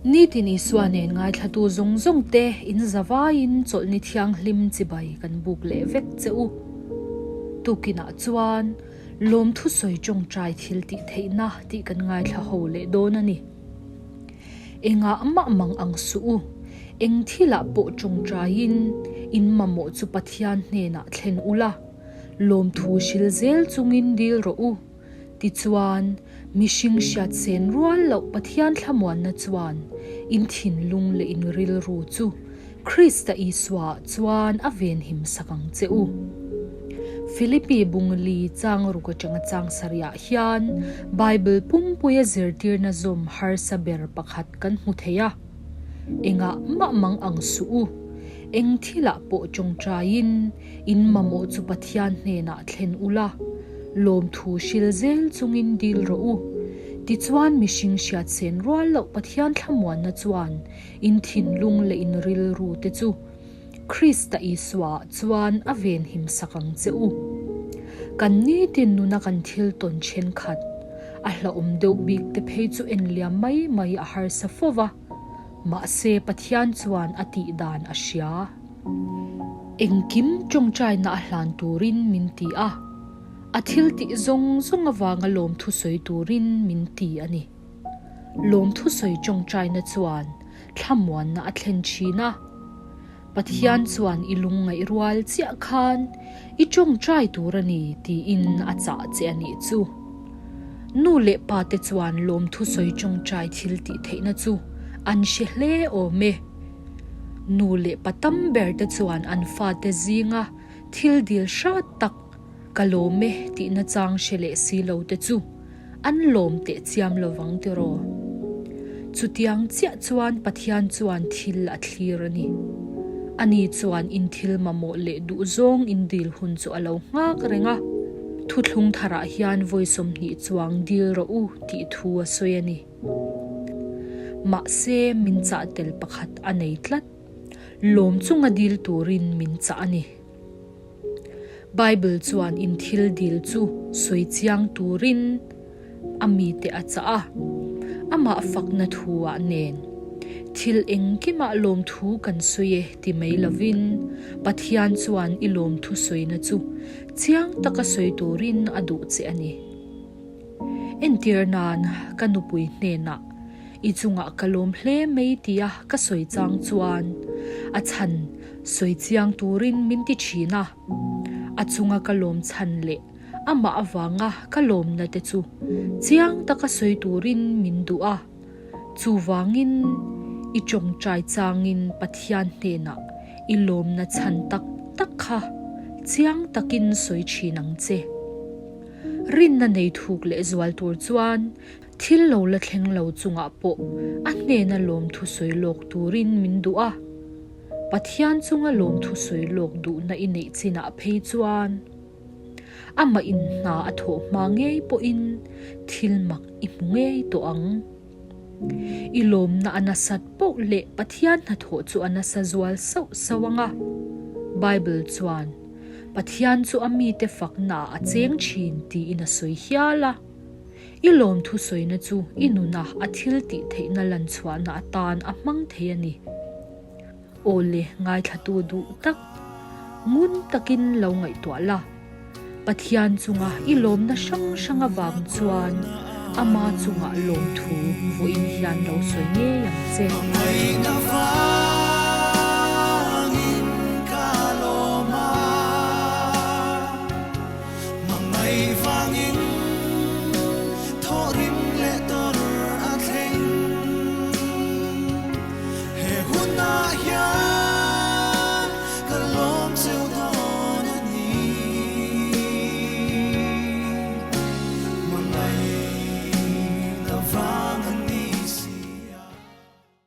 Nitin Isua nen ngaithlatu zawng zawng te in zavaiin chawlhni thianghlim chibai kan buk leh vek che u. Tukinah chuan lawmthu sawi tawngtai thil tih theihna tih kan ngaithla ho leh dawn a ni. Engah mah mang ang suh u, eng thilah pawh tawngtaiin in mamawh chu Pathian hnenah thlen ula, lawmthu hril zel chungin dil rawh u. Tichuan, mihring hriatsen rual loh Pathian thlamuanna chuan in thinlung leh in rilru chu Krista Isua chuan a venhim sak ang che u. Philippi bungli chang ruk atanga chang sarihah hian Bible pumpuia zirtirna zawm harsa ber pakhat kan hmu thei a. Engah mah mang ang suh u. Eng thilah pawh tawngtaiin in mamawh chu Pathian hnenah thlen ula, lawmthu hril zel chungin dil rawh u. Tichuan mihring hriatsen rual loh Pathian thlamuanna chuan in thinlung leh in rilru te chu Krista Isua chuan a venhim sak ang che u. Kan nitin nuna kan thil tawn thenkhat, a hlauhawm deuh bik te phei chu en liam mai mai a harsa fo va, mahse Pathian chuan a tih dan a hria. Engkim tawngtaina a hlan turin min ti a, a thil tih zawng zawng avanga lawmthu sawi turin min ti a ni. Lawmthu sawi tawngtaina chuan thlamuanna a thlen thin a. Pathian chuan i lungngaih rual chiah khan i tawngtai tur a ni tiin a chah che a nih chu. Nu leh pa te chuan lawmthu sawi tawngtai thil tih theihna chu an hre hle awm e. Nu leh pa tam ber te chuan an fate zinga thil dil hrat tak Ka lawm e tihna chang hre leh si lo te chu an lawm teh chiam lo vang tiraw? Chutiang chiah chuan Pathian chuan thil a thlir a ni. Ani chuan in thil mamawh leh duhzawng in dil hun chu a lo nghak reng a, thuthlung tharah hian vawi 20 chuang dil rawh u tih thu a sawi a ni. Mahse min chah tel pakhat a nei tlat. Lawm chunga dil turin min chah a ni. Bible chuan in thil dil chu sawi chiang turin a mite a chah a, amah fakna thu ah nen. Thil engkimah lawmthu kan sawi e ti mai lovin Pathian chuan i lawmthu sawina chu chiang taka sawi turin a duh che a ni. Entir nan ka nupui hnenah I chungah ka lawm hle mai tia ka sawi chang chuan a chhan sawi chiang turin min ti thin a. A chunga ka lawm chhan leh amah avanga ka lawmna te chu chiang taka sawi turin min duh a. Chuvangin i tawngtai changin Pathian hnenah i lawmna chhan tak tak kha chiang takin sawi thin ang che. Rinna nei thuk leh zual tur chuan Thil lo la thleng lo chungah pawh a hnena lawmthu sawi lawk turin min duh a. Pathian chunga lawmthu sawi lawk duhna i neih chinah phei chuan amah in hna a thawh hma ngei pawhin thil mak i hmu ngei tawh ang. I lawmna a nasat poh leh Pathian hnathawh chu a nasa zual sauh sauh ang a. Bible chuan, Pathian chu a mite faknaah a cheng thin tiin a sawi hial a. I lawmthu sawina chu i nuna a thil tih theihna lan chhuahna atan a hmang thei a ni. Aw le, ngaithlatu duh tak, ngun takin lo ngaihtuah la. Pathian chunga i lawmna hrang hrang avang chuan ama chungah lawmthu vawiin hian lo sawi ngei ang che.